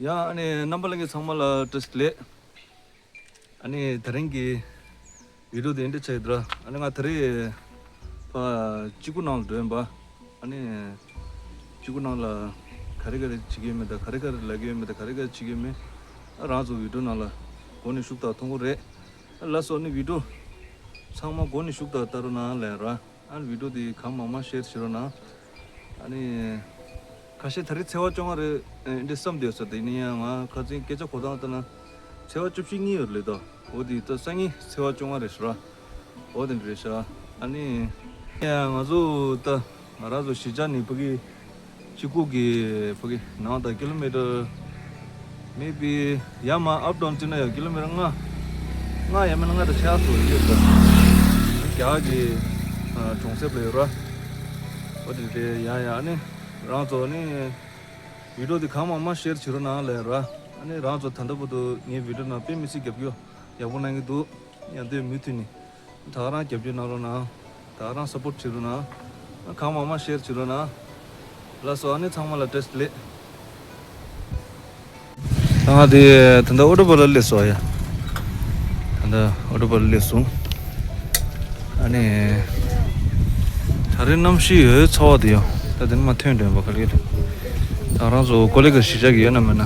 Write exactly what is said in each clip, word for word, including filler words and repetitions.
ཡ་ཨ་ནི་རྣམ་པ་ལྷན་རྒྱས་ཚང་མ་ལ་བཀྲ་ཤིས་བདེ་ལེགས། ཨ་ནི་དེ་རིང་གི་བི་ཌིའོ་དེ་འདི་ཆགས་ཡོད་ར། ཨ་ནི་ང་དེ་རིང་ཕ་སྤྱི་ཁུག་ནང་ལ་འགྲོ་ཡིན་པ། ཨ་ནི་སྤྱི་ཁུག་ནང་ལ་ག་རེ་ག་རེ་བྱེད་ཀྱི་ཡོད་མེད་དང་ག་རེ་ག་རེ་ལབ་ཀྱི་ཡོད་མེད་དང་ག་རེ་ག་རེ་བྱེད་ཀྱི་ཡོད་མེད། ཨ་རང་ཚོ་བི་ཌིའོ་ནང་ལ་མགོ་ནས་མཇུག་དག་མཐོང་གི་རེད། ལགས་སོ། ཨ་ནི་བི་ཌིའོ་ཚང་མ་མགོ་ནས་མཇུག་དག་ལྟ་རོགས་གནང་ལབ་ར། ཨ་ནི་བི་ཌིའོ་དེ་གང་མང་མང་ཤེར་བྱེད་རོགས་གནང་། ཨ་ནི་ཁ་ཤས་དེ་རིང་ཚེས་པ་བཅོ་ལྔ་རེད་ཨེ་འདི་བསམ་བསྡད་ཡོད་ས། དེ་ནི་ཡང་ང་ཁ་སང་སྐད་ཆ་གོ་སྟངས་ལྟ་ན་ཚེས་པ་བཅུ་བཞི་གཉིས་ཡོད་རེད་ད། འོ་དེ་ད་སང་ཉིན་ཚེས་པ་བཅོ་ལྔ་རེད་ཤག་ར། འོ་དེ་འདྲ་རེད་ཤག་ཨ་ནི་ཡང་ང་ཚོ་ད་ང་རང་ཚོ་གཞིས་ཆགས་ནས་ཕ་གི་སྤྱི་ཁུག་གི་ཕ་གི་ནང་དང་ཀི་ལོ་མི་ཊར་མེ་བི་ཡར་མར་ཨབ་ཌའོན་བརྩིས་ན་ཡང་ཀི་ལོ་མི་ཊར་ལྔ། ལྔ་ཡང་མིན་ན་ལྔ་དང་ཕྱེད་ཙམ་ཡོད་ད། རྒྱ་གར་གྱི་ཨ་གྲོང་གསེབ་ལ་ཡོད་ར། འོ་དེ་རེད། ཡ་ཡ་ཨ་ནི་རང་ཚོ་ནི་བི་ཌིའོ་དེ་གང་མང་མང་ཤེར་བྱེད་རོགས་གནང་ལབ་ར། ཨ་ནི་རང་ཚོ་ད་ལྟ་བར་དུ་ངའི་བི་ཌིའོ་ནང་དཔེ་མི་སྲིད་རྒྱབ་སྐྱོར་ཡག་པོ་གནང་གི་འདུག་ཡང་དུས་མུ་མཐུད་ནས་ད་ག་རང་རྒྱབ་སྐྱོར་གནང་རོགས་གནང་། ད་ག་རང་སཔོརཊ་བྱེད་རོགས་གནང་། གང་མང་མང་ཤེར་བྱེད་རོགས་གནང་། ལགས་སོ། ཨ་ནི་ཚང་མ་ལ་བཀྲ་ཤིས་བདེ་ལེགས། ད་ང་དེ་ད་ལྟ་ཨོ་ཊོ་པ་ལ་སླེབས་སོང་ཡ། ད་ལྟ་ཨོ་ཊོ་པ་ལ་སླེབས་སོང་། ཨ་ནི་ད་རེས་གནམ་གཤིས་ཡོད་ཚ་བ་དེ་ཡང་ད་དེ་ནས་མར་ཐོན་འགྲོ་ཡིན་པ་ག་ལེར། ད་རང་ཚོ་ཀོ་ལི་གྷལ་གཞིས་ཆགས་ཀྱི་ཡོད་ན་མེད་ན།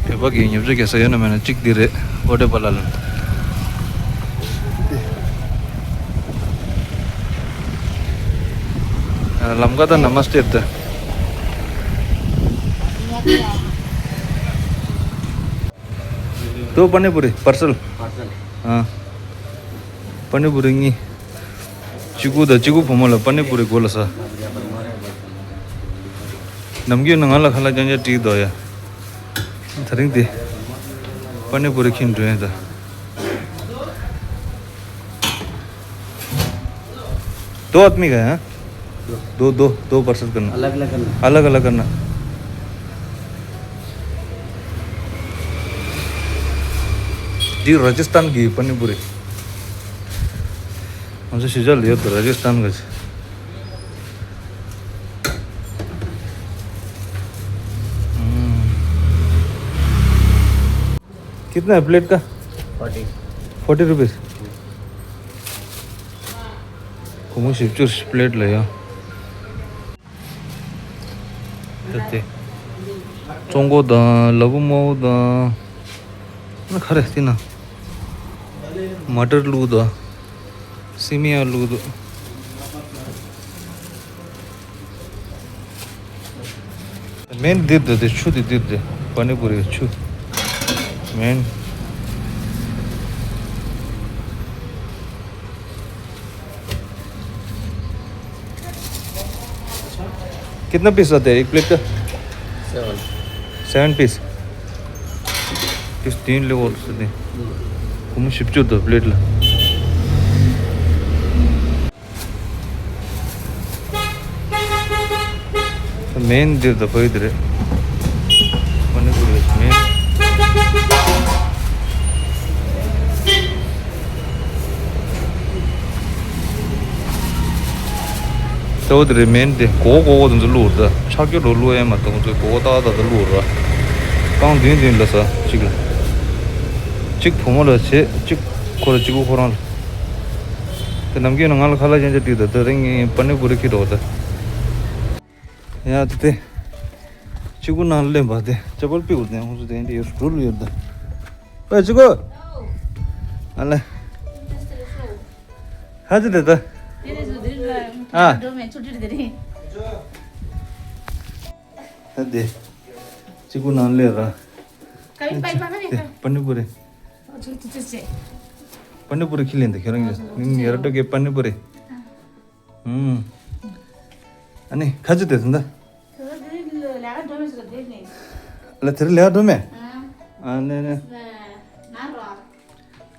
བོད་པ་གི་ཉོ་ཆ་རྒྱག་ས་ཡོད་ན་མེད་ན་གཅིག་འདི་རེད། ཨོ་ཊོ་པ་ལ་ལ། ལམ་ཀ་ད་ནམ་སྟེར་ད། दो पानी पूरी पार्सल। पार्सल। हाँ। पानी पूरी གཉིས། གཅིག་པུ་དང་གཅིག་པུ་བུ་མོ་ལ་པ་ནི་པུ་རི་དགོས་ལ་ས། ནམ་རྒྱུན་ནི་ང་ལ་ཁ་ལག་རྐྱང་རྐྱང་སྒྲིག་འདུག་ཡ། དེ་རིང་དེ་པ་ནི་པུ་རི་ཁྱེར་འགྲོ་ཡིན་ད། दो आदमी का है? दो, दो, दो पार्सल करना। अलग अलग करना। अलग अलग करना। འདི་ར་ཇི་སི་ཐན་གྱི་པ་ནི་པུ་རི། ང་ཚོ་གཞིས་ཆགས་ལ་ཡོད་པའི་ར་ཇི་སི་ཐན་གྱི། कितना है प्लेट का? फोर्टी। Forty rupees. སྒོར་མོ་བཞི་བཅུ་རེད་པླེཊ་ལ་ཡ། ད་དེ་ཙོང་ཁོག་དང་ལ་ཕུག་དམར་པོ་དང་། ཨ་ཁ་རེ་དེ་ན་མ་ཊར་བླུགས་དང་སི་མི་ཡང་བླུགས་འདུག་མེན་འདིར་དེ་ཆུ་དེ་འདིར་དེ་པ་ནི་པུ་རི་ཆུ། མེན། कितना पीस आता है एक प्लेट का? सेवन। Seven piece. पीस तीन ले और से दे। हम्म। कुम शिपचो दो प्लेट ला। मेन दे दो कोई दे। मणिपुर में मेन। ཏོག་དེ་རེད། མེན་དེ་གོ་གོ་གོ་དེ་ཚོ་བླུགས་ར། ཆག་སྐྱོ་རོ་བླུགས་ཡས་མ་གཏོགས་ཚོ་གོ་གོ་ཏག་ཏག་ཏག་བླུགས་ར། རྐང་བདུན་བདུན་ལ་ས་གཅིག་ལ། གཅིག་བུ་མོ་ལ་བྱེད། གཅིག་ཁོ་ར་གཅིག་པོ་ཁོ་རང་ལ། དེ་ནམ་རྒྱུན་ང་ལ་ཁ་ལག་ཅན་ཅན་སྒྲིག་ད། དེ་རིང་ངས་པ་ནི་པུ་རི་ཁྱེར་འགྲོ་ད། ཡ་དེ་དེ། གཅིག་པོ་ནང་ལེན་པ་དེ་ཅ་པལ་པི་འུར་དེ་ཧུ་སུ་དེ་འདི་ཡོད་རུལ་ཡོད་ད། ཨེ་གཅིག་པོ། ཨ་ལེ། ཧ་ཅི་དེ་ད། ཨ། ད་དེ། གཅིག་པོ་ནང་ལས་ར། དེ་པ་ནི་པུ་རི། པ་ནི་པུ་རི་ཁྱི་ལེན་དེ་ཁྱེད་རང་གིས་ངའི་ཡར་འགྲོ་གི་པ་ནི་པུ་རི། ཨ་ནི་ཁ་ཅི་དེ་ད། ལ་དེ་རིང་ལས་ཀ་འགྲོ་མེད། ཨ་ནི་ནི།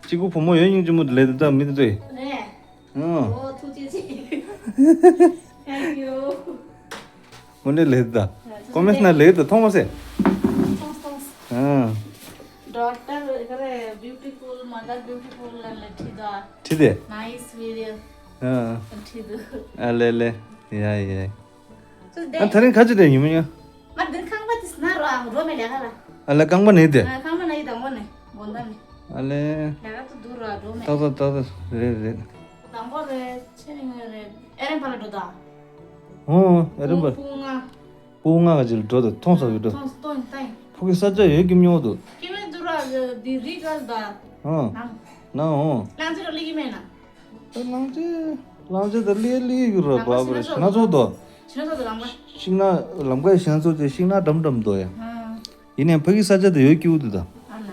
གཅིག་པོ་བུ་མོ་ཡོད་སྙིང་རྗེ་མོ་དེ་ལས་དེ་ད་མི་དེ་ཚོས། ཨོ། ཐུགས་རྗེ་ཆེ། Thank you. དངོས་གནས་ལེགས་ད། ཀོ་མེན་ཊི་ནང་ལེགས་ད་མཐོང་མ་སྲིད། མཐོང་མཐོང་། ཨ། Daughter very beautiful, mother beautiful ལབ་ལ་བྲིས་ད། བྲིས་ཏེ། Nice video ཨ། བྲིས་འདུག་ཨ་ལེ་ལེ། ཡ་ཡ། ཨ་དེ་རིང་ཁ་ཅི་དེ་ཉི་མ་ཡ། མ་འདིར་ཁང་པ་དེ་ ན་ར་འགྲོ་མེད་ལས་ཀ་ལ། ཨ་ལས་རྐང་པ་ནས་དེ། ཨ་རྐང་པ་ནས་དང་པོ་ནས་དགོང་དག་ནས། ཨ་ལས། ལས་ཀ་ཏུ་འདུག་ར་འགྲོ་མེད། ཏག་ཏག་ཏག་ཏག་རེད་རེད། དང་པོ་རེད་ཆེ་ནས་ངོས་རེད་ཨེ་རན་པ་ལ་འགྲོ་ད། ཨོ་ཨེ་རན་པ། སྤུ་ལྔ། སྤུ་ལྔ་ག་ཅིག་ལ་འགྲོ་ད་མཐོང་ས་གི་འགྲོ། མཐོང་ས་མཐོང་ད་ཡིན། ཕུག་གི་ས་ཆ་ཡོད་ཀྱི་མྱོང་འདུག་སྐྱེ་མེད་འདུག་ར་འདི་རི་ག་ལ་ད། ཨོ། ནང་། ནང་ཨོ། ནང་ཅི་ར་ལི་གི་མེད་ན། ད་གླང་ཆེན། གླང་ཆེན་ད་ལི་ལི་གི་ར་ལམ་ཁ་བ་བ་ར་ཤིང་ནགས་ཚོགས་དོ། ཤིང་ནགས་ཚོགས་དོ་ལམ་ཁ། ཤིང་ནགས་ལམ་ཁའི་ཤིང་ནགས་ཚོགས་ཏེ་ཤིང་ནགས་འགྲམ་འགྲམ་དོ་ཡ། ཨ། ཡིན་ནའི་ཕ་གི་ས་ཆ་དེ་ཡོད་སྐྱིད་པོ་འདུག་ད། ཨ་ལ།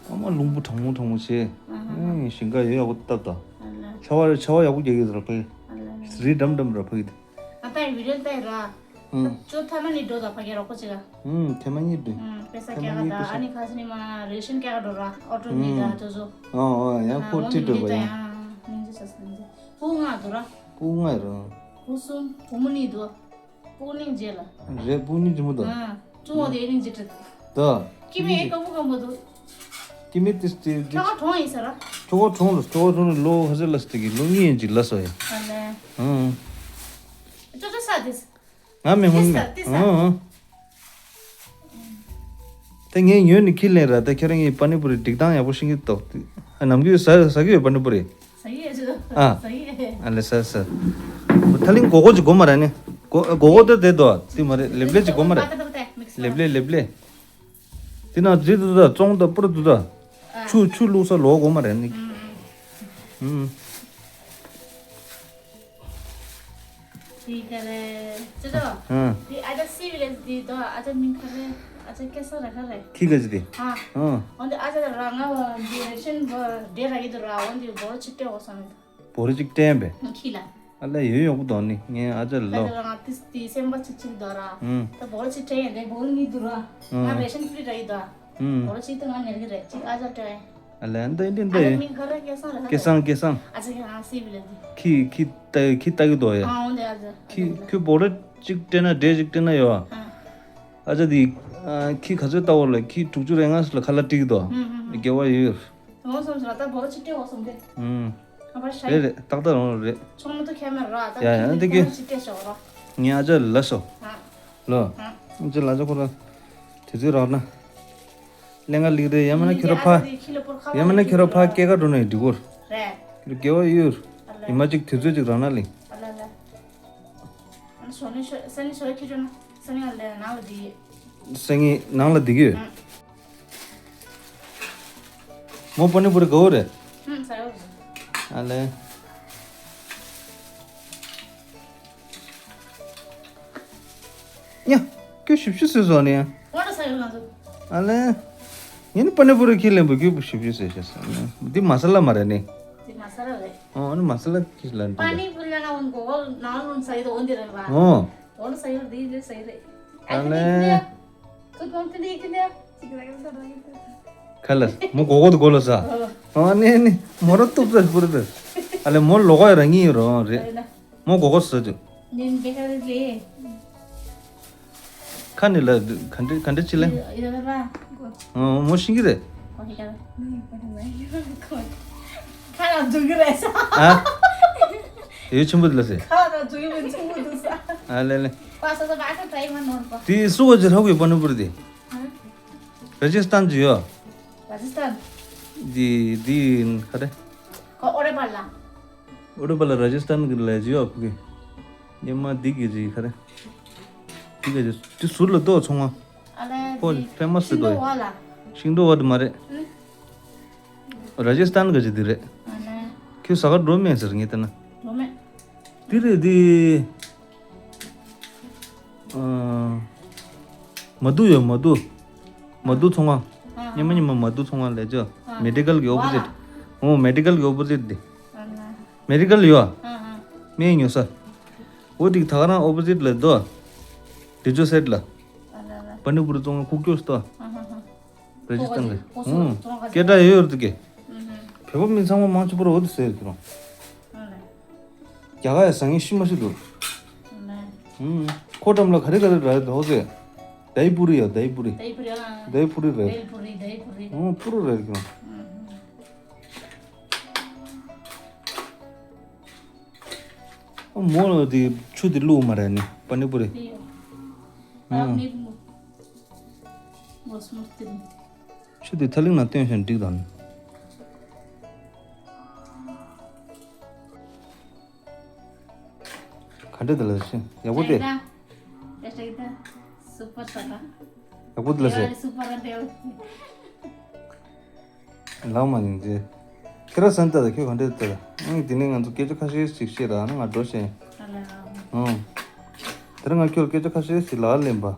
ཨ་མ་རླུང་བུ་གྲང་མོ་གྲང་མོ་བྱས། ཨ་ཧ་ཧ། ཨེ་ཞིང་ཁ་ཡོད་ཡག་པོ་བཏབ་ད། ཨ་ལ། ཆར་པ་ཆར་པ་ཡག་པོ་རྒྱག་གི་འདུག་ར་ཕ་གི། ཨ་ལ་ལ། རི་འགྲམ་འགྲམ་ར་ཕ་གི་དེ། ང་ད་ཡི་བི་ཌི་ཡོ་ལྟ་ཡི་ར། ཨུམ། ཅོ་ཐ་མ་ནི་འགྲོ་ད་ཕ་གི་རོགས་པོ་ཅིག་ག་ཨུམ་ཐེངས་མ་གཉིས་འགྲོ། ཨུམ་པེ་ས་ཐེངས་མ་སྐྱེལ་ག་གཉིས་ད་པེ་ས། ཨ་ནི་ཁ་སི་ནི་མ་རེ་ཤན་སྐྱེལ་ག་འགྲོ་ར་ཨོ་ཊོ་ནི་ད་ཨུམ་ཅོ་ཅོ། ཨོ་ཨོ་ཡང་ཁོ་ཁྲིད་འགྲོ་བ་ཡང་། སྤུ་ལྔ་འདུག་ར། སྤུ་ལྔ་ར། སྤུ་གསུམ་བུ་མོ་གཉིས་འདུག་སྤུ་གླིང་རྗེས་ལ། རེད་སྤུ་གཉིས་འཇིམ་པོ་འདུག་ཨ་ཅུང་བ་དེ་གླིང་རྗེས་ཁྲིད། ད། ཀི་མི་ཨེ་ཀ་བུ་གང་པོ་འདུག་ཀི་མི་ཏིས་ཏི་ཏི། ཁྱོ་ག་གྲོངས་ཡིན་ས་ར། ཁྱོ་ག་གྲོངས་ལ་ཁྱོ་ག་གྲོངས་ལ་ལོ་ཧ་ཟེར་ལ་སྟེ་གི་ལོ་གཉིས་ཡན་ཅིག་ལ་སོ་ཡ། ཨ་ལེ། ཨང་། ཅོ་ཅོ་ས་དེ། ང་མི་ཧུན་མི། ཏི་ས་ཏི་ས། ཨང་ཨང་། ད་ངས་ཉོས་ནས་ཁྱེར་ལེན་ར་ད་ཁྱེད་རང་གིས་པ་ནི་པུ་རི་སྒྲིག་སྟངས་ཡག་པོ་ཤེས་ཀྱི་འདུག་ཨ་ནམ་རྒྱུན་ཟ་ཟ་གི་ཡོད་པ་ནི་པུ་རི། ཟ་གི་ཡོད་ཅོ། ཨ། ཟ་གི་ཡོད། ཨ་ལེ་ཟ་ཟ། ཐ་ལིང་སྒོར་སྒོར་ཅིག་དགོས་མ་རེད་ནི། སྒོར་སྒོར་སྒོར་དེ་དེ་དོ་དེ་མ་རེད་ལེབ་ལེབ་ཅིག་དགོས་མ་རེད། ལེབ་ལེབ་ལེབ་ལེབ། དེ་ན་རྫི་འདུག་ད་བཙོང་ད་སྤུར་འདུག་ད། ཨ། ཆུ་ཆུ་བླུགས་ས་ལོག་དགོས་མ་རེད་ནི། ཨུམ། དེ་ག་རེ། ཅི་དོ། ཨ། དེ་ཨ་ཅག་སི་བི་ལེ་དེ་དོ་ཨ་ཅག་མིང་ག་རེ། ཨ་ཅག་སྐད་ས་ར་ག་རེ། ཁི་ག་ཅི་དེ། ཨ། ཨ། འོན་ཏེ་ཨ་ཅག་ར་ང་བ་འདི་རེ་ཤན་བ་འདྲེ་ར་གི་དུ་ར་འོན་ཏེ་བོ་ཆི་ཏེ་འོ་སོང་། བོ་རི་གཅིག་སྤྲད་པས། ཁྱི་ལ། ཨ་ལས་ཡོད་ཡོག་པོ་དོ་ནི་ངས་ཨ་ཅག་ལ། ད་ང་ཏིས་ཏི་སེམས་པ་ཆི་ཆི་དོ་ར། ཨུམ། ད་བོ་རི་གཅིག་སྤྲད་ཡིན་དེ་བོ་རི་གཉིས་འདུག་ར། ཨུམ། ང་རེ་ཤན་ཕི་རི་ར་ཡི་དོ། ཨུམ། བོ་རི་གཅིག་ད་ང་ཉར་གི་རེད་གཅིག་ཨ་ཅག་སྤྲད། ཨ་ལས་འདི་འདི་ཨ་ལས་འདི། མིང་ག་རེ་སྐལ་བཟང་རེད་ཧ། སྐལ་བཟང་སྐལ་བཟང་། ཨ་ཅག་གི་ང་སི་བི་ལ་འདི། ཁྱི་ཁྱི་ལྟ་ཁྱི་ལྟ་གི་དོ་ཡ། ཨ་འོ་འདི་ཨ་ཅག་ཁྱི་ཁྱི་བོ་རི་གཅིག་སྤྲད་ན་འདྲེ་གཅིག་སྤྲད་ན་ཡོད་ཨ། ཨ་ཅག་འདི། ཁྱི་ག་ཚོད་ལྟ་བོ་ལ་ཁྱི་དྲུག་ཅུ་རེ་ལྔ་ལ་ཁ་ལག་སྤྲད་གི་དོ། ཨུམ་ཨུམ་ཨུམ། དགེ་བ་ཡོད། འོ་སོང་ཟེར་ད་བོ་རི་གཅིག་སྤྲད་འོ་སོང་དེ། ཨུམ། ཨ་བ་ཤ་རེད་ཡི། རེད་ཏག་ཏག་རང་རེད། ཆུང་མ་ཏོ་ཁྱད་མེད་ར་ད་ཡ་ཡ་ཁྱི་འདི་ནི་གི་ཁྱད་མེད་ཅིག་སྤྲད་ཤོག་ར། ངས་ཨ་ཅག་ལ་སོ། ཨ། ལོ། ཨ། ཨ་ཅག་ལ་ཅག་ཁོ་ར། དུས་ཚོད་རག་ན། ལས་ང་ལིག་རེད་ཡ་མ་ན་ཁྱོད་ར་ཕ། ཡ་མ་ན་ཁྱོད་ར་ཕ་སྐྱེ་ཀ་འགྲོ་ནས་འགྲིག་གོ། རེད། དགེ་བ་ཡོད། ཨ་ལ། ཡི་མ་ཅིག་དུས་ཚོད་ཅིག་རག་ན་ལིང་། ཨ་ལ་ལ། ཨ་ནི་ཞོ་ནི་ཞོ་ས་ནི་ཞོ་ཁྱི་ཅོ་ན་ས་ནི་ཨ་ལ་ནང་ལ་བསྡད་ཡོད། ས་ནི་ནང་ལ་བསྡད་ཀྱི་ཡོད། ཨ། མོ་པ་ནི་པུ་རི་ག་བོ་རེད། ཧུམ་ཟ་ཡོད་རེད། ཨ་ལས། ཉ། ཁྱོད་ཞིབ་ཞིབ་བཟོས་སོང་ནི། ཨོ་ན་ཟ་ཡོད་ང་ཚོ། ཨ་ལས། ངས་ནི་པ་ནི་པུ་རི་ཁྱི་ལེན་པ་ཁྱོད་ཞིབ་ཞིབ་བཟོས་ཤག་ཟེར་ནི། འདི་མ་ས་ལ་མ་རེད་ནི། འདི་མ་ས་ལ་རེད། ཨོ་ཨ་ནི་མ་ས་ལ་ཁྱི་ལ་འདི་པ་རེད། ནི་པུ་རི་ལ་ན་འོན་གོ་གོ་ནང་ལོན་ཟ་ཡོད་འོན་འདི་རེད་པ། ཨོ། ཨོ་ན་ཟ་ཡོད་འདི་འདི་ཟ་ཡོད་རེད། ཨ་ཨ་ལས། ཁྱི་ལ་ཡོད་ཁྱི་ལ་ཡོད། ཁ་ལ་མོ་གོ་གོ་དུ་གོ་ལ་ས། ཨ་ནི་ནི་མོ་ར་ཏུབ་ས་པུར་ཏུ། ཨ་ལེ་མོ་ལོ་ག་ཡ་ར་ངི་ཡོད་རོ་རེད། མོ་གོ་གོ་ས་ཅུ། ནི་འདི་ག་རེ་རེད། ཁ་ནི་ལ་ག་འདྲ་ག་འདྲ་ཅི་ལེ། ཡོད་ར། མོ་ཤིང་གི་རེད། ཁ་ལ་འཛུགས་གི་རེད་ས། ཨ། ཡོད་ཆེན་པོ་དུ་ལ་སེ། ཁ་ལ་འཛུགས་གི་མི་ཆེན་པོ་དུ་ས། ཨ་ལེ་ལེ། པ་ས་ས་པ་ཁ་ཏྲ་ཡི་མ་ནོར་པ། དེ་སུ་ག་ཅི་ཧ་གོ་ཡོད་པ་ནི་པུར་དེ། ར་ཇི་སྟན་ཅི་ཡོད། ར་ཇི་སྟན། འདི་འདི་ག་རེ། ཁོ་ཨོ་རེ་པ་ལ། ཨོ་རེ་པ་ལ་ར་ཇི་སྟན་གི་ལ་ཅི་ཡོད་ཕུ་གི། ཉི་མ་འདི་གི་ཅི་ག་རེ། འདི་ག་ཅི་དེ་ཟུར་ལ་ལྟོ་ཚོང་བ། ཨ་ལེ་ཁོ་འདི་ཕེ་མ་སི་ཤིང་ཏོ་ཏོ་བ་ལ། ཤིང་ཏོ་བ་དུ་མ་རེད། ཨ། ར་ཇི་སྟན་ག་ཅི་འདི་རེད། ཨ་ལེ། ཁྱོད་ཟ་ག་འགྲོ་མེད་ཟེར་ངས་བལྟས་ན། འགྲོ་མེད། འདི་རེད་འདི། ཨ། མ་དུ་ཡོད་མ་དུ། མ་དུ་ཚོང་ཁང་། ཨ། ཉི་མ་ཉི་མ་མ་དུ་ཚོང་ཁང་ལས་ཅོ། ཨ། མེ་ཌི་ཀལ་གི་ཨོ་པོ་ཟིཊ། ཨོ་མེ་ཌི་ཀལ་གི་ཨོ་པོ་ཟིཊ་འདི། ཨ་ལ། མེ་ཌི་ཀལ་ཡོད། ཨ་ཨ། མེ་ཉོ་ས། འོ་འདི་ད་ག་རང་ཨོ་པོ་ཟིཊ་ལ་དོ། འདི་ཅོ་སེཊ་ལ། ཨ་ལ་ལ། པ་ནི་པུ་རི་ཚོང་ཁང་ཁུག་ཀྱོ་སྟོ། ཨ་ཧ་ཧ། ར་ཇི་སྟན་གི། ཧུང་། སྐད་གྲགས་ཡོད་ཡོད་དུ་གི། བོད་པ་མི་ཚང་མ་མང་ཆེ་བོ་ར་འོ་དུ་ཟེར་གི་རོང་། རྒྱ་གར་ཡ་ཟ་ངེ་ཤི་མ་ཤི་འདུག་ཧུང་། ཁོ་འགྲམ་ལ་ག་རེ་ག་རེ་ར་ཡོད་དོ་ཟེར། དའི་པུ་རི་ཡ་དའི་པུ་རི། དའི་པུ་རི་ཨ། དའི་པུ་རི་རེད། བེལ་པུ་རི་དའི་པུ་རི། ཧུང་པུ་རི་རེད་གི་རོང་། མོ་ལ་དེ་ཆུ་དེ་བླུགས་མ་རེད་ནི་པ་ནི་པུ་རི། དེ་ཡོད། ཨ་མི་མོ། ཆུ་དེ་ཐ་ལིང་ན་བཏོན་བཞིན་འགྲིག་དང་། ག་འདྲ་དེ་ལ་ཤི་ཡག་པོ་དེ། ཡག་པོ་དེ་ལ་ཤི། ལག་མ་ཉིན་རྗེ། ཁྱེད་རང་སེམས་ལྟ་ད་ཁྱོད་ག་འདྲ་ལྟ་ད། ཨང་དེ་ནས་ང་ཚོ་སྐད་ཆ་ཁ་ཤས་ཤིག་བཤད་ད་ང་འགྲོ་ཤེས། ཨང་། དེ་རིང་ང་ཁྱོད་སྐད་ཆ་ཁ་ཤས་ཤིག་ལག་ལེན་པ། ཨ་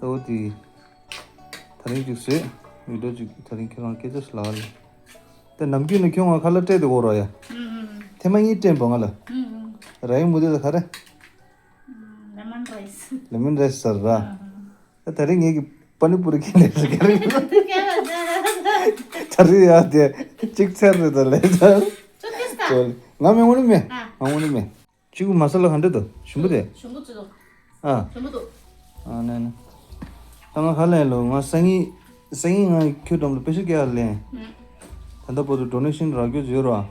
འོ་དེ། ད་རིང་ཅིག་བཟོས། ཡུལ་འགྲོ་ཅིག་ད་རིང་ཁྱོད་རང་སྐད་ཆ་ཞིག་ལབ་ལེ། དེ་ནམ་རྒྱུན་ནས་ཁྱོད་ང་ཁ་ལག་སྤྲད་དེ་འོ་ར་ཡ། ཐེངས་མ་གཉིས་སྤྲད་པ་ང་ལ། ར་ཡིན་མུ་དེ་ལ་ག་རེ། ལེ་མོན་རའི་སི། ལེ་མོན་རའི་སི་ཟེར་ར། ད་ད་རིང་ངེད་ཀྱི་པ་ནི་པུ་རི་ཁྱེར་ནས་ཟེར་ག་རེ། ད་རིང་ཡ་དེ་གཅིག་ཚར་རེད་ད་ལས་ད། ང་མེད་ངོ་ནི་མེད། ང་ངོ་ནི་མེད། གཅིག་པུ་མ་ས་ལ་ག་འདྲ་འདུག་ཞིམ་པོ་དེ། ཞིམ་པོ་ཅི་འདུག་ཨ། ཞིམ་པོ་འདུག་ཨ་ནས་ནས། ད་ང་ཧ་ལས་ལོ་ང་སང་ཉིན། སང་ཉིན་ང་ཁྱོད་འགྲམ་ལ་པེ་ཤ་སྐྱེལ་ལེན། ད་ལྟ་བར་དུ་ཌོ་ནེ་ཤན་རག་རྒྱུ་བརྗོད་རོགས།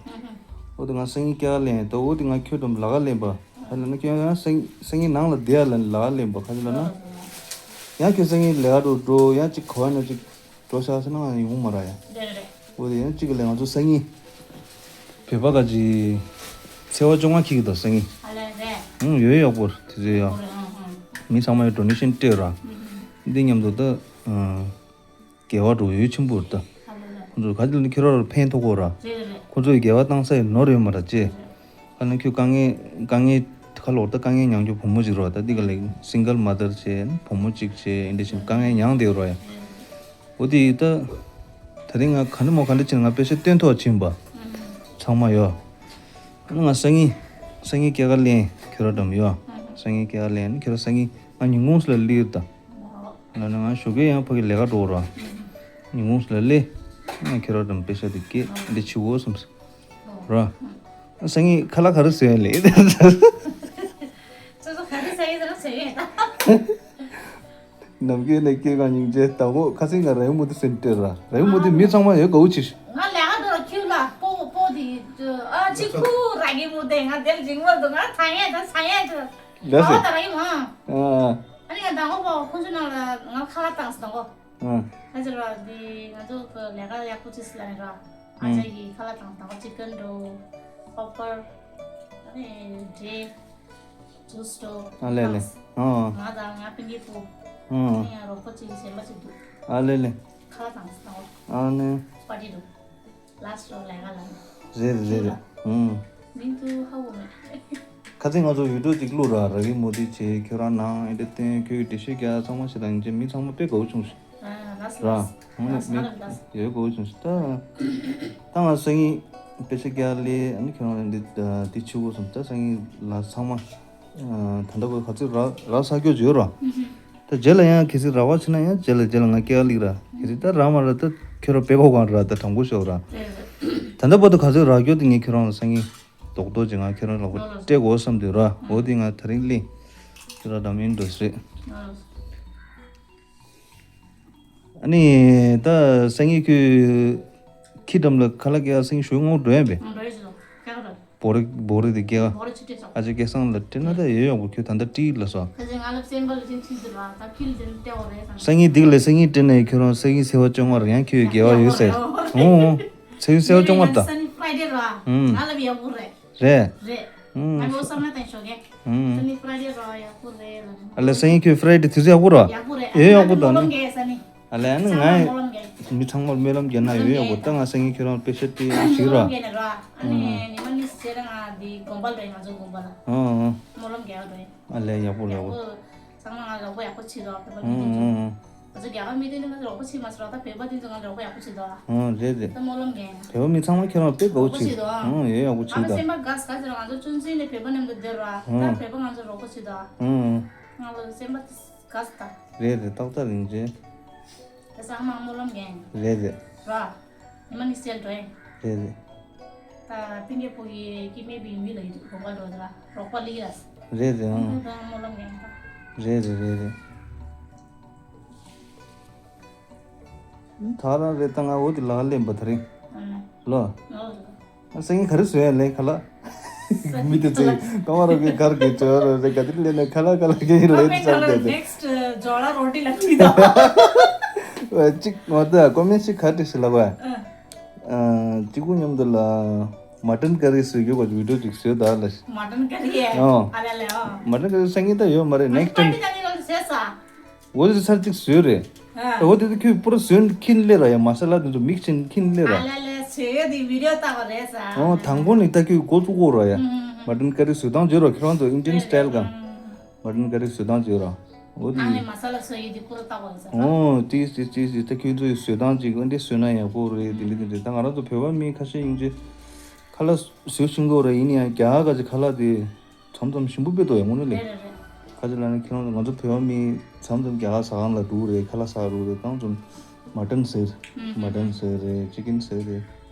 འོ་དེ་ང་སང་ཉིན་སྐྱེལ་ལེན་ད་འོ་དེ་ང་ཁྱོད་འགྲམ་ལ་ག་ལེན་པ། ཧ་ལས་ན་ཁྱོད་ཡང་སང་སང་ཉིན་ནང་ལ་བསྡད་ལ་ལ་ག་ལེན་པ་ག་ཅི་ལ་ན། ཡང་ཁྱོད་སང་ཉིན་ལས་ཀ་འགྲོ་འགྲོ་ཡང་ཅིག་གོ་བ་ན་ཅིག་འགྲོ་ཤག་ཟེར་ན་ང་ཡོང་མ་ར་ཡ། རེད་རེད། འོ་དེ་ཡང་གཅིག་གི་ལས་ང་ཚོ་སང་ཉིན། བོད་པ་ག་ཅི། ཚེས་པ་བཅོ་ལྔ་ཁྱི་གི་དོ་སང་ཉིན། ཨ་ལས་རེད། ཧུང་ཡོད་ཡག་པོ་དེ་ཚོ་ཡ། ཧུང་རེད་ཧུང་ཧུང་། མི་ཚང་མ་ཡོད་ཌོ་ནེ་ཤན་སྤྲད་ར། འདི་མཉམ་དུ་ད། དགེ་བ་འགྲོ་ཡོད་ཆེན་པོ་རེད་ད། ཨ་ལས་རེད། ཁོ་ཚོ་ག་ཅི་ལ་ནི་ཁྱོད་ར་ཕན་ཐོགས་གོ་ར། རེད་རེད་རེད། ཁོ་ཚོ་ཡི་དགེ་བ་བཏང་ས་ཡི་ནོར་ཡོད་མ་ར་ཅེ། ཨ་ནི་ཁྱོད་དཀའ་ངལ་དཀའ་ངལ་ཁ་ལོག་ད་དཀའ་ངལ་མྱངས་རྒྱུ་བུ་མོ་ཅིག་རོ་ད་འདི་ག་ལེགས་སིང་གལ་མ་དར་བྱས་བུ་མོ་ཅིག་བྱས་འདི་བཞིན་དཀའ་ངལ་མྱངས་བསྡད་རོ་ཡ། འོ་དེ་ཡིས་ད། ད་རིང་ང་ག་འདྲ་མོ་ག་འདྲ་བྱས་ན་ང་པེ་ཤ་སྟོན་ཐོག་ཕྱིན་པ། ཚང་མ་ཡོད། ང་སང་ཉིན། སང་ཉིན་སྐྱེལ་ག་ལེན་ཁྱོད་ར་འགྲམ་ཡོད། སང་ཉིན་སྐྱེལ་ག་ལེན་ཁྱོད་ར་སང་ཉིན་ང་ཉིན་གུང་ལ་ལིར་ད། ང་ན་ང་ཞོགས་ཀས་ཡང་ཕ་གི་ལས་ཀ་འགྲོ་ར། ཉིན་གུང་ལ་ལེ། ང་ཁྱོད་ར་འགྲམ་པེ་ཤ་དེ་སྐྱེལ་འདི་ཆུ་བོ་སམ། ར། སང་ཉིན་ཁ་ལག་ག་རེ་བཟོས་ཡ་ལེ། ཚོ་ཚོ་ག་རེ་ཟ་ཡི་ཟ་ན་ཟ་ཡི་ད། ནམ་རྒྱུན་ནས་སྐྱེས་གང་སྙིང་རྗེ་དང་པོ་ཁ་སང་ང་རའི་མུ་ཏི་སེམས་སྤྲད་ར་རའི་མུ་ཏི་མི་ཚང་མ་ཡོད་དགའ་བོ་ཆེ་ཤོས། ང་ལས་ཀ་འགྲོ་ཁྱུ་ལ་པོ་པོ་དེ་ཨ་ཅི་ཁུ་ར་གི་མུ་ཏི་ང་དེར་འཇིང་བར་དུ་ང་ཚ་ཡས་དང་ཚ་ཡས་དུ་ལ་ཨ་སེ། ད་ར་ཡི་མ། ཨ་ཨ་ནི་ང་དང་པོ་པོ་ཁོང་ཚོ་ནང་ལ་ང་ཁ་ལག་བཏང་སོང་དང་པོ། ཨ་ཁ་ཚ་ར་དེ་ང་ཚོ་ལས་ཀ་ཡག་པོ་ཅི་སི་ལ་ནི་ར་ཨ་ཅག་གི་ཁ་ལག་བཏང་དང་པོ་ཅི་ཀན་འགྲོ་པ་པར་ཨ་ནི་འབྲས། ཇུས་སྟོར། ཨ་ལེ་ལེ། ཨ། ང་དང་ང་སྤུན་ཀྱི་བུ། ཨ། ངའི་ཡང་རོགས་པ་གཅིག་གཞན་པ་གཅིག་འདུག་ཨ་ལེ་ལེ། ཁ་ལག་དང་སྟོར། ཨ་ནི། པར་ཊི་འདུག་ལ་སོ་ལས་ཀ་ལ། རེད་རེད་རེད། ཨ། མིང་དུ་ཧ་གོ་མེད། ཁ་ཚིག་ང་ཚོ་ཡུ་ཊུབ་གཅིག་བླུགས་ར་ར་གི་མོ་དི་བྱེད་ཁྱོད་རང་ནང་ཨེ་འདྲ་བསྟན་ཁྱོད་ཀྱི་འགྲེལ་བཤད་རྒྱག་ཚང་མ་བྱེད་དང་ཡིན་ཅེ་མི་ཚང་མ་དཔེ་དགའ་བོ་བྱུང་ཞིག་ཨ་ལ་སོ་ར། ལ་སོ་ཧོང་ལ་ལ་སོ་ལ་སོ། ཡོད་དགོས་བྱུང་ཞིག་ད། ད་ང་སང་ཉིན་དཔེ་ཆ་རྒྱག་ལས་ཨ་ནི་ཁྱོད་རང་འདི་འདི་ཆུ་བོ་སོང་ད་སང་ཉིན་ལ་ཚང་མ་ད་ལྟ་བར་ག་ཚོད་རག་རག་ས་སྐྱོ་བརྗོད་ར། ད་རྗེས་ལ་ཡང་གལ་སྲིད་རག་པ་ཕྱིན་ན་ཡང་རྗེས་ལ་རྗེས་ལ་ང་སྐྱེལ་ལིག་ར་གལ་སྲིད་ད་རག་མ་ར་ད་ཁྱོད་ར་དཔེ་གོ་གང་ར་ད་དྲང་པོ་ཤོག་ར། ད་ལྟ་བར་དུ་ག་ཚོད་རག་སྐྱོ་དེ་ངས་ཁྱོད་རང་ལ་སང་ཉིན་རྡོག་རྡོག་ཅིག་ང་ཁྱོད་རང་ལ་སྤྲད་དགོས་བསམ་དུས་ར་འོ་དེ་ང་ད་རིང་ལས་ཁྱོད་ར་འགྲམ་ཡིན་འགྲོ་ཟེར། ཨ་ནི་ད་སང་ཉིན་ཁྱོད་ཁྱི་འགྲམ་ལ་ཁ་ལག་སྐྱེལ་སང་ཉིན་ཞུ་ངོ་འགྲོ་ཡ་བས། ང་འགྲོ་ཡ་ཞུ་དང་སྐྱེལ་ག་འགྲོ། བོ་རི་བོ་རི་དེ་སྐྱེལ་བ། བོ་རི་ཆུ་ཁྲིད་སོང་། ཨ་ཅེ་སྐལ་བཟང་ལ་སྤྲད་ན་ད་ཡོད་ཡོང་བོ་ཁྱོད་ད་ལྟ་བྲིས་ལ་སོ། ཁ་ཅིག་ང་ལ་སེམས་པ་ལ་ཅིག་ཁྲིད་དུ་ར་ད་ཁྱི་ལ་དེ་ནི་སྟེ་འོ་རེད་སང་། སང་ཉིན་འདི་ག་ལས་སང་ཉིན་སྤྲད་ནས་ཁྱོད་རང་སང་ཉིན་ཚེས་པ་བཅོ་ལྔ་ར་ཡང་ཁྱོད་ཡོད་དགེ་བ་ཡོད་ཟེར། ཡག་པོ་རེད། ཨོ་ཨོ། ཚེས་པ་ཚེས་པ་བཅོ་ལྔ་ད། སང་ཉིན་ཕ་རའི་ཌེ་ར། ཨུམ། ང་ལ་བི་ཡག་པོ་རེད། རེད། རེད། ཨུམ། ང་ལོ་བསམ་ན་བསྟན་ཞོག་གེ་ཨུམ། སང་ཉིན་ཕ་རའི་ཌེ་ར་ཡག་པོ་རེད་ལ། ཨ་ལས་སང་ཉིན་ཁྱོད་ཕ་རའི་ཌེ་དུས་ཚོད་ཡག་པོ་ར། ཡག་པོ་རེད། ཨེ་ཡག་པོ་ད་ནི། ཨ་ལས་ཨ་ནི་ང་མི་ཚང་མར་སྨོན་ལམ་རྒྱབ་ན་ཡོད་ཡག་པོ་ད་ང་སང་ཉིན་ཁྱོད་རང་དཔེ་ཆ་དེ་ཞིག་ར། སྨོན་ལམ་རྒྱབ་ན་ར། ཨ་ནི་ཉི་མ་གཉིས་ཟེར་ང་འདི་དགོན་པ་རེད་ང་ཚོ་དགོན་པ་ལ། ཨོ་ཨོ། སྨོན་ལམ་རྒྱབ་རེད། ཨ་ལས་ཡག་པོ་ཡག་པོ། ཚང་མ་ང་རོགས་པ་ཡག་པོ་བྱེད་རོགས་བོད་པ་ཨོ་ཨོ། ང་ཚོ་རྒྱ་གར་མི་དེ་ནི་ང་ཚོ་རོགས་པ་བྱེད་མ་སོང་རོགས་ད་བོད་པ་དེ་ཚོ་ང་རོགས་པ་ཡག་པོ་བྱེད་དོ། ཨོ་རེད་རེད། ད་སྨོན་ལམ་རྒྱབ་ཡིན། བོད་པ་མི་ཚང་མ་ཁྱོད་རང་དཔེ་དགའ་བོ་བྱེད། ཨོ་ཡོད་ཡག་པོ་བྱེད་ད། ང་ཚོ་སེམས་པ་དགའ་ས་ག་ཚོད་ར་ང་ཚོ་ཆུང་ཆུང་ནས་བོད་པ་མཉམ་དུ་སྡོད་རོགས་ད་བོད་པ་ང་ཚོ་རོགས་པ་བྱེད་དོ། ཨོ་ཨོ། ང་ལ་སེམས་པ་དགའ་ས་ད། རེད་རེད་ཏག་ཏག་རིན་ཆེན། ད་ཚང་མ་སྨོན་ལམ་རྒྱག་ཡིན། རེད་རེད། ར། ཉི་མ་ནི་སེལ་འགྲོ་ཡིན། རེད་རེད། ད་སྤུན་ཀྱག་ཕོ་གི་སྐྱེ་དམན་པའི་མི་ལ་ཡིན་དགོངས་པ་འགྲོ་ད་ར་རོགས་པ་ལི་ར། རེད་རེད་ཨང་། ད་སྨོན་ལམ་རྒྱག་ཡིན་ད། རེད་རེད་རེད་རེད། ད་རང་རེད་ད་ང་འོ་དེ་ལག་ལེན་པ་ད་རིང་། ལོ། ཨ་སང་ཉིན་ག་རེ་བཟོས་ཡ་ལས་ཁ་ལག་མི་དེ་ཚོས་ཀ་མ་རོགས་ཀྱི་གར་གྱི་ཅོ་རོ་རེ་ག་དེ་ལས་ནས་ཁ་ལག་ཁ་ལག་གི་ལས་དེ་ཚར་དེ་དེ། ཇོ་ལ་རོ་ཏི་ལ་ཁྲིད་དོ། ཨ། གཅིག་ང་ད་ཀོ་མེན་ཊི་ཞིག་ག་འདྲ་ཞིག་ལབ་པ། ཨ། ཨ། གཅིག་པུ་མཉམ་དུ་ལ་མ་ཊན་ཀ་རི་བཟོ་རྒྱུ་ག་བི་ཌིའོ་ཅིག་བཟོས་ད་ལ། མ་ཊན་ཀ་རི་ཡེ། ཨོ། ཨ་ལ་ལ་ཨོ། མ་ཊན་ཀ་རི་སང་ཉིན་ད་ཡོད་མ་རེད། ནེག་སི་ཊའིམ། པ་ཊི་ད་ནི་ལ་བཟོས་ས། འོ་དེ་ཚར་གཅིག་བཟོས་རེད། ཨ། འོ་དེ་དུས་ཁྱོད་པུ་ར་བཟོས་ཁྱིན་ལེ་ར་ཡ། མ་ས་ལ་དེ་ཚོ་མིག་སི་ཁྱིན་ཁྱིན་ལེ་ར། ཨ་ལ་ལ་བཟོས་ཡོད་དེ་བི་ཌིའོ་ལྟ་བ་རེད་ས། ཨོ། དང་པོ་ནི་ད་ཁྱོད་འགོ་བཙུགས་གོ་ར་ཡ། ཨུམ། མ་ཊན་ཀ་རི་བཟོས་སྟངས་བརྗོད་ར། ཁྱེད་རང་ཚོ་ཨིན་ཌི་ཡན་སི་ཊའིལ་ག་མ་ཊན་ཀ་རི་བཟོས་སྟངས་བརྗོད་ར། འོ་དེ། ནང་ནས་མ་ས་ལ་བཟོས་ཡོད་དེ་པུ་ར་ལྟ་བ་རེད་ས། ཨོ། ཏིས་ཏིས་ཏིས་ཏིས། ད་ཁྱོད་ཚོ་ཡི་བཟོས་སྟངས་ཅིག་འོ་འདི་བཟོས་ན་ཡག་པོ་རེད། དེ་འདྲ་དེ་འདྲ། ད་ང་རང་ཚོ་བོད་པ་མི་ཁ་ཤས་ཡིན་ཅེ་ཁ་ལག་བཟོས་ཤེས་ཀྱི་ཡོད་ར། ཡིན་ཡང་རྒྱ་གར་ག་ཅིག་ཁ་ལག་དེ། མཚམས་མཚམས་ཞིམ་པོ་དཔེ་འདུག་ཡ། དངོས་གནས་ལས། རེད་རེད་རེད། ཁ་ཅིག་ལ་ནི་ཁྱེད་རང་ཚོ་ང་ཚོ་བོད་པ་མི་མཚམས་མཚམས་རྒྱ་གར་ཟ་ཁང་ལ་འགྲོ་གི་རེད། ཁ་ལག་ཟ་གི་འགྲོ་གི་རེད། ད་མཚམས་མ་ཊན་ཟེར། ཨུམ། མ་ཊན་ཟེར་རེད། ཅི་ཀིན་ཟེར་རེད།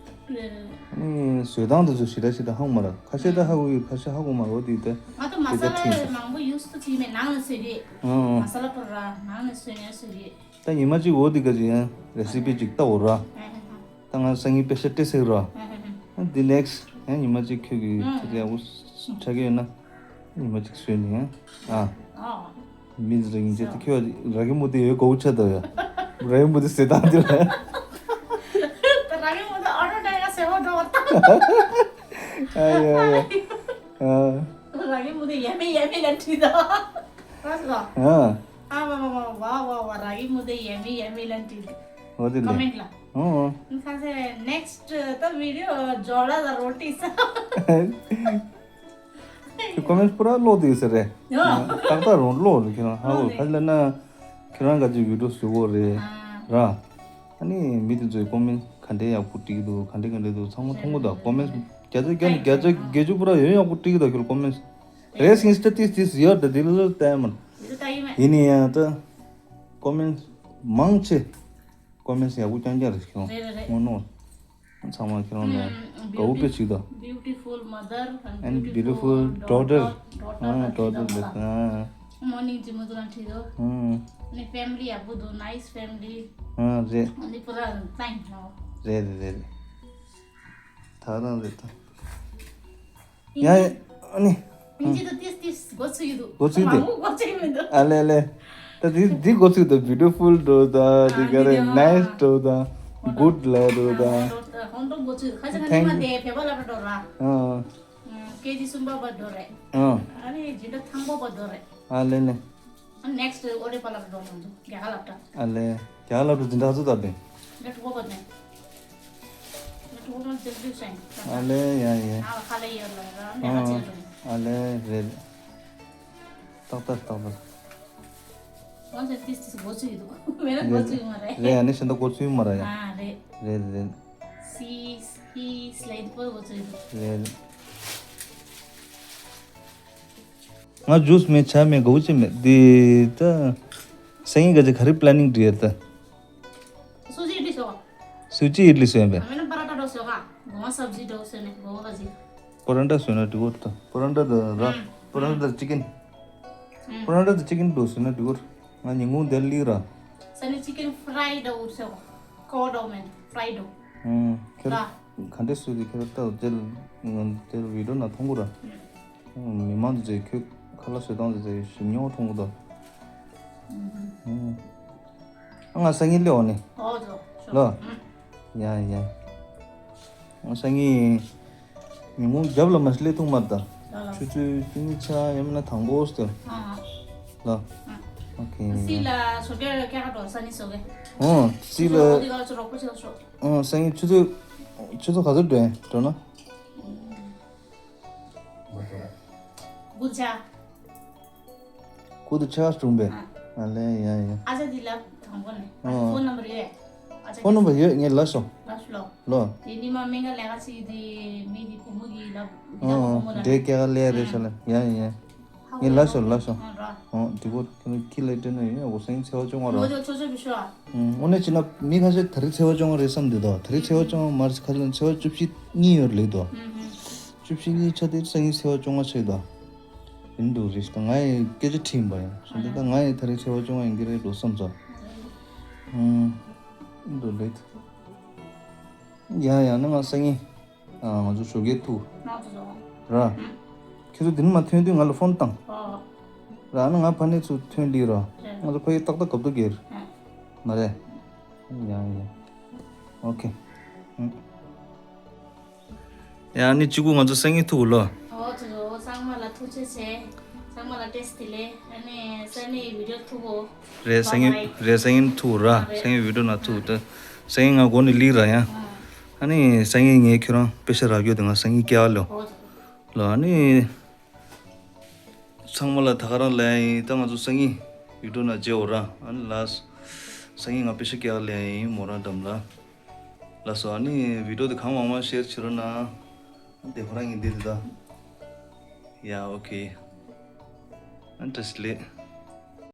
རེད་རེད། ཨ་ནི་བཟོ་སྟངས་དེ་ཚོ་ཞེ་དྲག་ཞེ་དྲག་ཧ་གོ་མ་རེད། ཁ་ཤས་ད་ཧ་གོ་ཡོད། ཁ་ཤས་ཧ་གོ་མ་རེད། འོ་དེ་ད་ང་ཚོ་མ་དེ་ད་ས་ཁྲིད་ལ་ཟེར། མང་པོ་ཡུ་སི་ཏུ་བྱས་མེད། ནང་ལ་བཟོས་རེད། ཨང་ཨང་། མ་ས་ལ་པུ་ར་ནང་ལ་བཟོས་ནས་བཟོས་རེད། ད་ཉི་མ་གཅིག་འོ་དེ་ག་ཅིག་ཡང་རེ་སི་པི་ཅིག་ལྟ་འོ་ར། ཨ་ཧ་ཧ། ད་ང་སང་ཉིན་པེ་ཤ་སྤྲད་ཟེར་ར། ཨ་ཧ་ཧ། འདི་ནེག་སི་ཊི་ཡང་ཉི་མ་གཅིག་ཁྱོད་ཀྱིས་ཨ་ཧ། ཁྱེད་ཀྱི་ཡག་པོ་ཆགས་ཀྱི་ཡོད་ན། ཉི་མ་གཅིག་བཟོས་ནས་ཨ། ཨ། མི་ཟེར་གྱིན་ཆེ་ད། ཁྱོད་ར་གི་མུ་དེ་ཡོད་གོ་ཆ་ད་ཡ། ར་གི་མུ་དེ་ཟེར་སྟངས་དེ་ལ། ར་གི་མུ་དེ་ཨོ་ཏོ་ཌེ་ཀ་ཟེར་བ་འགྲོ་བ་ད། ཨ་ཡ་ཡ། ཨ། ར་གི་མུ་དེ་ཡ་མི་ཡ་མི་ལ་ཁྲིད་ད། ར་སོ། ཨ། ཨ་བ་བ་བ་བ་བ་བ། ར་གི་མུ་དེ་ཡ་མི་ཡ་མི་ལ་ཁྲིད། འོ་དེ་ལས། ཀོ་མེན་ཊི་ལ། ཨོ་ཨོ། ཁ་སེ་ནེག་སི་ཊི་ད་བི་ཌིའོ་ཇོ་ལ་ད་རོ་ཏི་ས། ཁྱོད་ཀོ་མེན་ཊི་པུ་ར་ཀློག་བསྡད་ཡོད་ས་རེད། ཡོ། ཏག་ཏག་རང་ཀློག་རེད་ཁྱེད་རང་ཧ་གོ། ཀློག་རེད། ག་ལ་ན་ཁྱེད་རང་ག་ཅིག་བི་ཌིའོ་བཟོ་གོ་རེད། ཨ། ར། ཨ་ནི་མི་དེ་ཚོའི་ཀོ་མེན་ཊི་ག་འདྲའི་ཡག་པོ་བྲིས་འདུག་ག་འདྲའི་ག་འདྲའི་འདུག་ཚང་མ་མཐོང་གི་འདུག་ཀོ་མེན་ཊི་བརྒྱ་ཆ་བརྒྱ་ནས་བརྒྱ་ཆ་བརྒྱད་ཅུ་པུ་ར་ཡོད། ཡག་པོ་བྲིས་ཀྱི་འདུག་ཁྱོད་ཀོ་མེན་ཊི། རེས་ཡིན་སྟེ་ཏིས་ཏིས་ཡོད་དེ་དེ་ལ་ལྟ་མ། དེ་ལྟ་ཡི་མེད། ཡིན་ནི་ཡང་ད་ཀོ་མེན་ཊི་མང་ཆེ། ཀོ་མེན་ཊི་ཡག་པོ་རྐྱང་རྐྱང་རེད་ཁྱོད། རེད་རེད་རེད། དངོས་གནས། ཚང་མ་ཁྱེད་རང་ལ་ཨུམ། དགའ་བོ་དཔེ་བྱེད་དོ། Beautiful mother and and beautiful beautiful daughter. Daughter. ཨ། ཌོ་ཊར་ཌོ་ཊར་ལབ་ལབ། ཨ། མོར་ནིང་ཇི་མོ་དུ་ལ་ཁྲིད་དོ། ཨུམ། ནི་ཕེ་མི་ལི་ཡག་པོ་འདུག་ནའིས་ཕེ་མི་ལི། ཨ། རེད། ནི་པུ་ར་ཏང་ནོ། རེད་རེད་རེད། ད་རང་རེད་ད། ཡ་ཡ། ཨ་ནི། ཨིན་ཇི་དུ་ཏིས་ཏིས་འགོ་ཚུགས་ཡོད་འདུག་འགོ་ཚུགས་འདུག་མང་པོ་འགོ་ཚུགས་མི་འདུག་ཨ་ལེ་ལེ། ད་འདི་འདི་འགོ་ཚུགས་འདུག་བི་ཡུ་ཊི་ཕུལ་འགྲོ་དང་། འདི་ག་རེ། ཨ། ནའིས་འགྲོ་དང་། གུཌ་ལབ་འགྲོ་དང་། ཧོན་ཏོ་འགོ་ཚུགས། ཁ་ཅིག་ཁ་ཉི་མ་དེ་བོད་པ་ལབ་འགྲོ་ར། ཨ། ཀེ་ཇི་གསུམ་པ་བར་འགྲོ་རེད། ཨ། ཨ་ནི་ཇི་འདྲ་ཐང་པོ་བར་འགྲོ་རེད། ཨ་ལེ་ལེ། ནེག་སི་ཊི་ཨོ་རེ་པ་ལ་འགྲོ་མ་འདུག་རྒྱ་གར་སློབ་གྲྭ། ཨ་ལེ། རྒྱ་གར་སློབ་གྲྭ་འཛིན་གྲྭ་ཚོ་ད་པས། འདི་གྲོགས་པོ་ནས། འདི་གྲོགས་པོ་འཛིན་གྲྭ་ཤན། ཨ་ལེ་ཡ་ཡ། ང་ལ་ཁ་ལེ་ཡོད་ལ་ར་ནས་ང་ཚོ་འགྲོ། ཨ་ལེ་རེད། ཏག་ཏག་ཏག་ཏག་ང་ཚོ་ཏིས་ཏིས་འགོ་ཚུགས་ཡོད་འདུག་མེད་ན་འགོ་ཚུགས་ཡོད་མ་རེད། རེད། ཨ་ནི་ཤིན་ཏུ་འགོ་ཚུགས་ཡོད་མ་རེད་ཡ། ཨ་རེད། རེད་རེད། སི་སི་སི་ལེ་འདི་པོ་འགོ་ཚུགས་ཡོད་འདུག་རེད། ང་ཇུས་མེད་ཇ་མེད་དགའ་བོ་ཅི་མེད་འདི་ད། སང་ཉིན་ག་ཅི་ག་རེ་པི་ལེ་ནིང་འདྲི་ཡ་ད། སུ་ཇི་ཨི་ཌི་ལི་ཤོག་སུ་ཇི་ཨི་ཌི་ལི་ཤོག་ཡིན་པས། ཨ་མེན་པ་ར་ཊ་འགྲོ་ཤོག་ག་གོ་མ་སབ་ཇི་འགྲོ་ཤོག་ནས་གོ་མ་ག་ཅི། པ་ར་ཊ་ཤོག་ན་འགྲིག་གོ་ད། པ་ར་ཊ་ད་ར། ཨང་། པ་ར་ཊ་ད་ཅི་ཀིན། ཨང་། པ་ར་ཊ་ད་ཅི་ཀིན་འགྲོ་ཤོག་ན་འགྲིག་གོ། ང་ཉིན་གུང་དེར་ལི་ར། ས་ནི་ཅི་ཀིན་ཕ་རའི་ཌོ་འུར་ཤོག་ཀོ་ཌོ་མེན་ཕ་རའི་ཌོ། ཨང་། ཁྱེད་ར། ག་འདྲས་སུ་དེ་ཁྱེད་ར་ལྟ་དེར། དེར་བི་ཌིའོ་ན་མཐོང་གོ་ར། ཨང་། མི་མང་དེ་ཚོས་ཁྱོད་ཁ་ལག་བཟོ་སྟངས་དེ་ཚོ་ཞིམ་ཉོ་མཐོང་གི་འདུག་ཨ། ང་སང་ཉིན་སླེབས་འོང་ནི། ཨོ་ཙོ། ལོ། ཡ་ཡ། ང་སང་ཉིན་ཉིན་གུང་རྒྱབ་ལ་མ་སླེབས་ཐུབ་མ་རེད་ད། ཆུ་ཚོད་བཅུ་གཉིས་ཆ་ཡང་མིན་ན་དང་པོ་ཙམ། ལོ། ཨོ་ཁེ། སི་ལ་ཞོགས་ཀས་སྐྱེལ་ག་འགྲོ་ས་ནི་ཞོགས་ཀས། ཨོ་སི་ལ། ཨོ་དེ་ག་ཚོད་རོགས་པ་བྱེད་ཤོག་ཨོ་སང་ཉིན་ཆུ་ཚོད། ཆུ་ཚོད་ག་ཚོད་འགྲོ་ཡིན་འགྲོ་ན། དགུ་ཆ། དགུ་དང་ཕྱེད་ཀ་བྱུང་བས། ཨ། ཨ་ལེ་ཡ་ཡ། ཨ་ཅག་འདི་ལབ་དང་པོ་ནས། ཨ། ཕོན་ནམ་བར་ཡོད། ཨ་ཅག་ཕོན་ནམ་བར་ཡོད། ངས་ལབ་སོང་། ལབ་ལོ། ལོ། དེ་ནི་མ་སྨན་ཁང་ལས་ཀ་བྱེད་ཀྱི་དེ་མི་དེ་བུ་མོ་གི་ལབ། ཨོ། འདྲེ་སྐྱེ་ག་ལས་རེད་ཤག་ལ། ཡ་ཡ་ཡ། ངས་ལབ་སོང་ལབ་སོང་། ཨ་ར། ཨོ་འགྲིག་གོ། ཁྱེད་རང་ཁྱི་ལ་སྤྲད་ན་ཡོད། ཡ་འོ་སང་ཉིན་ཚེས་པ་བཅོ་ལྔ་ར། ངོ་ཚ་ཆོག་ཆོག་བྱེད་ཤོག་ཨ། ཨུམ། དངོས་གནས་བྱས་ན་མི་ཁ་ཤས་ད་རེས་ཚེས་པ་བཅོ་ལྔ་རེད་བསམ་འདུག་ད། ད་རེས་ཚེས་པ་བཅོ་ལྔ་མ་རེད། ཁ་ཤས་ཚེས་པ་བཅུ་བཞི་གཉིས་ཡོད་རེད་འདུག་ཨུམ་ཧུམ། བཅུ་བཞི་གཉིས་ཆ་དེ་སང་ཉིན་ཚེས་པ་བཅོ་ལྔ་ཆགས་འདུག་ཡིན་འདུག་རེད་ད། ང་ཡི་སྐད་ཆ་དྲིས་པ་ཡིན། སོང་ཙང་ད་ང་ཡི་ད་རེས་ཚེས་པ་བཅོ་ལྔ་ཡིན་གྱི་རེད་འགྲོ་བསམ་ཚོ། ཨུམ། ཡིན་འདུག་རེད། ཡ་ཡ་ན་ང་སང་ཉིན། ཨ། ང་ཚོ་ཞོགས་ཀས་ཐུག་ང་ཚོ་ཚོ། ར། ཨུམ། ཁྱེད་ཚོ་འདི་ནས་མ་ཐོན་དུས་ང་ལ་ཕོན་བཏང་། ཨོ། ར་ཨ་ནི་ང་ཕ་ནི་ཚུར་ཐོན་ལི་ར། ང་ཚོ་ཕ་ཡི་ཏག་ཏག་གབ་ཏུ་གེར། མ་རེད། ཡང་ཡང་། ཨོ་ཁེ། ཡང་ནི་གཅིག་གུ་ང་ཚོ་སང་ཉིན་ཐུག་ལོ། ཨོ་ཚོ་ཚོ་སང་མ་ལ་ཐུག་ཆེ་ཆེ། སང་མ་ལ་ཏེས་ཏི་ལེ། ཨ་ནི་སང་ཉིན་བི་ཌི་ཡོ་ཐུག་གོ། རེད་སང་ཉིན་རེད་སང་ཉིན་ཐུག་ར་སང་ཉིན་བི་ཌི་ཡོ་ན་ཐུག་ཏེ། སང་ཉིན་ང་སྒོ་ནས་ལི་ར་ཡང་། ཨ་ནི་སང་ཉིན་ངས་ཁྱོད་རང་པེ་ཤ་རག་རྒྱུ་དེ་ང་སང་ཉིན་སྐྱེལ་ལོ། ལོ་ཨ་ནི། ཚང་མ་ལ་ད་ག་རང་ལབ་ཡིན། ད་ང་ཚོ་སང་ཉིན་བི་ཌི་ཡོ་ན་མཇལ་འོ་ར། ཨ་ནི་ལགས། སང་ཉིན་ང་པེ་ཤ་སྐྱེལ་ལབ་ཡིན་མོ་རང་འགྲམ་ལ། ལགས་སོ། ཨ་ནི་བི་ཌི་ཡོ་དེ་གང་མང་མང་ཤེར་བྱེད་རོགས་གནང་། ཨ་དེ་ཁོ་རང་ཡིན་འདི་རེད་ད། ཡ་ཨོ་ཁེ། ཨ་བཀྲ་ཤིས་བདེ་ལེགས།